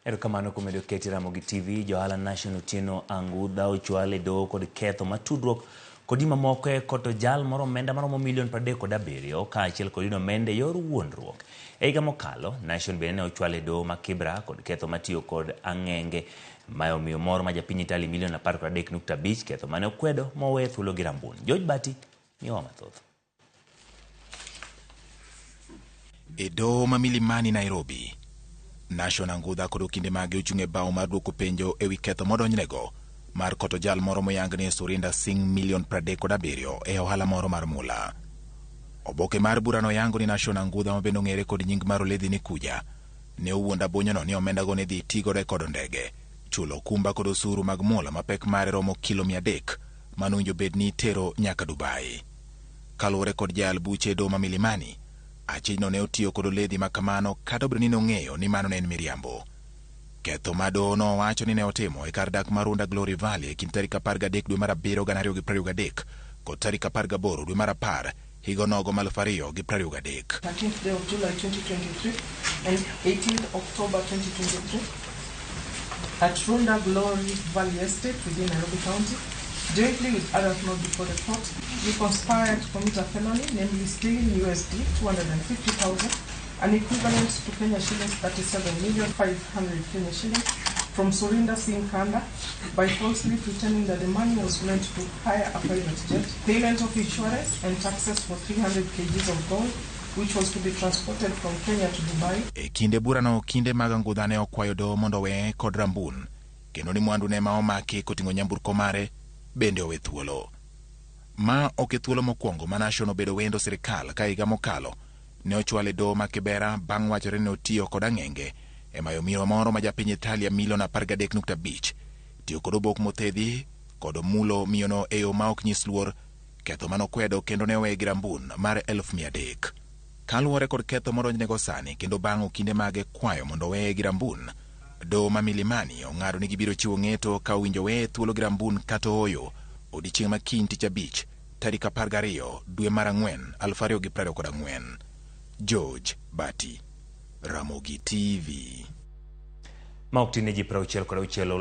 Erokamano kuom medo keti Ramogi TV. Johala Nation Otieno Angudha ochwal e doho kod ketho matudruok kod ji mamoko e koto jal moro omenda maromo milion 37 kaachiel kod yudo omenda e yor wuondruok. E higa mokalo, Nation bende ne ochwal e doho ma Kibra kod ketho matiyo kod ang'enge. Mae omiyo moro ma japiny Italy milion 13.5 ketho mane okwedo moweye thuolo gi Rambun. George Bati miyowa mathoth. E doho ma Milimani, Nairobi, Nashon Angudha kod okinde mage ochung' e bao mar dwoko penjo e wi ketho modonjnego mar koto jal moro moyang ni Surinder Singh milion 37 e ohala moro mar mula. Oboke mar burano yango ni Nashon Angudha ma bende ong'ere kod nying mar Oledhi ni Kuja ne owuondo abonyono ni omendago ne dhi tigodo e kodo ndege, chulo okumba kod osuru mag mula ma pek mare romo kilo 300 manowinjo bed ni itero nyaka Dubai. Kaluwore kod jayal buche e doho ma Milimani, achijno ne otiyo kod oledhi ma kamano kata obedo ni nong'eyo ni mano ne en miriambo. Ketho ma doho nowacho ni ne otimo e kar dak ma Runda Glory Valley e kind tarik 13 dwe mar abiriyo 2023 kod tarik 18 dwe mar apar higa onogo ma 2023. 13th day of July 2023 and 18th October 2023 at Runda Glory Valley Estate within Nairobi County, jointly with others not before the court, you conspired to commit a felony, namely stealing USD 250,000, an equivalent to Kenya shillings 37,500,000 Kenya shillings, from Surinder Singh Kanda by falsely pretending that the money was meant to hire a private jet, payment of insurance and taxes for 300 kgs of gold, which was to be transported from Kenya to Dubai. E kinde burano okinde mag Angudha ne okwayo doho mondo oweye kod Rambun kendo ni mwandune ma omaki koting'o nyamburko mare bende owe thuolo. Ma ok e thuolo mokwongo ma Nashon obedo wendo sirikal ka higa mokalo ne ochwale e doho ma Kibera bang' wachore ni otiyo kod ang'enge e mayo miyo moro ma japiny Italia milion 13.5, tiyo kod obok mothedhi kod mulo miyono e yo ma ok nyis luor, ketho manokwedo kendo ne oweye gi Rambun mar 300,000. Kaluwore kod ketho modonjnego sani kendo bang' okinde mage kwayo mondo oweye gi Rambun, doho ma Milimani ong'ado ni gibiro chiwo ng'eto ka owinjo oweye thuolo gi Rambun kata ooyo odiechieng' ma kiny tich abich tarik 12 dwe mar ang'wen 2024. George Bati, Ramogi TV. Ma ok tin ne ji 66.